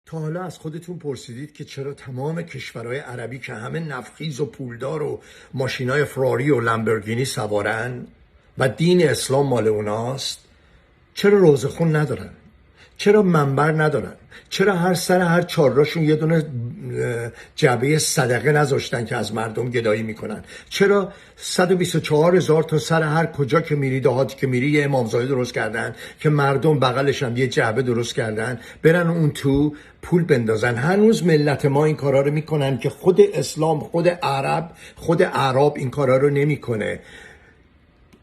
تا حالا از خودتون پرسیدید که چرا تمام کشورهای عربی که همه نفتخیز و پولدار و ماشینای فراری و لامبورگینی سوارن و دین اسلام مال اوناست، چرا روضه‌خون ندارن؟ چرا منبر ندارن؟ چرا هر سر هر چهارراهشون یه دونه جعبه صدقه نذاشتن که از مردم گدایی میکنن؟ چرا 124 هزار تا سر هر کجا که میری، دهاتی که میری، یه امامزاده درست کردن که مردم بغلش هم یه جعبه درست کردن برن اون تو پول بندازن؟ هنوز ملت ما این کارا رو میکنن که خود اسلام، خود عرب، خود اعراب این کارا رو نمیکنه.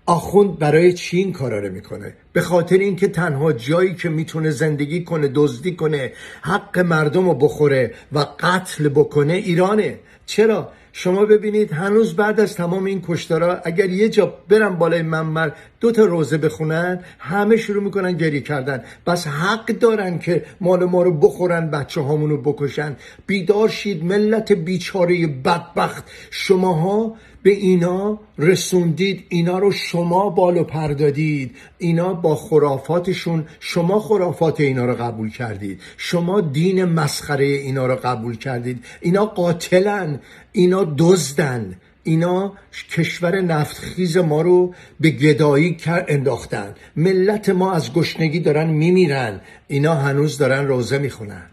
آخوند برای چی این کارا رو میکنه؟ به خاطر اینکه تنها جایی که میتونه زندگی کنه، دزدی کنه، حق مردم رو بخوره و قتل بکنه ایرانه. چرا؟ شما ببینید هنوز بعد از تمام این کشتارا اگر یه جا برن بالای منبر 2 تا روضه بخونن، همه شروع میکنن گریه کردن. بس حق دارن که مال ما رو بخورن، بچه هامونو بکشن. بیدار شید ملت بیچاره بدبخت، شماها به اینا رسوندید، اینا رو شما بالو پر دادید، اینا با خرافاتشون، شما خرافات اینا رو قبول کردید، شما دین مسخره اینا رو قبول کردید. اینا قاتلن، اینا دزدن، اینا کشور نفتخیز ما رو به گدایی انداختن. ملت ما از گشنگی دارن میمیرن، اینا هنوز دارن روضه میخونن.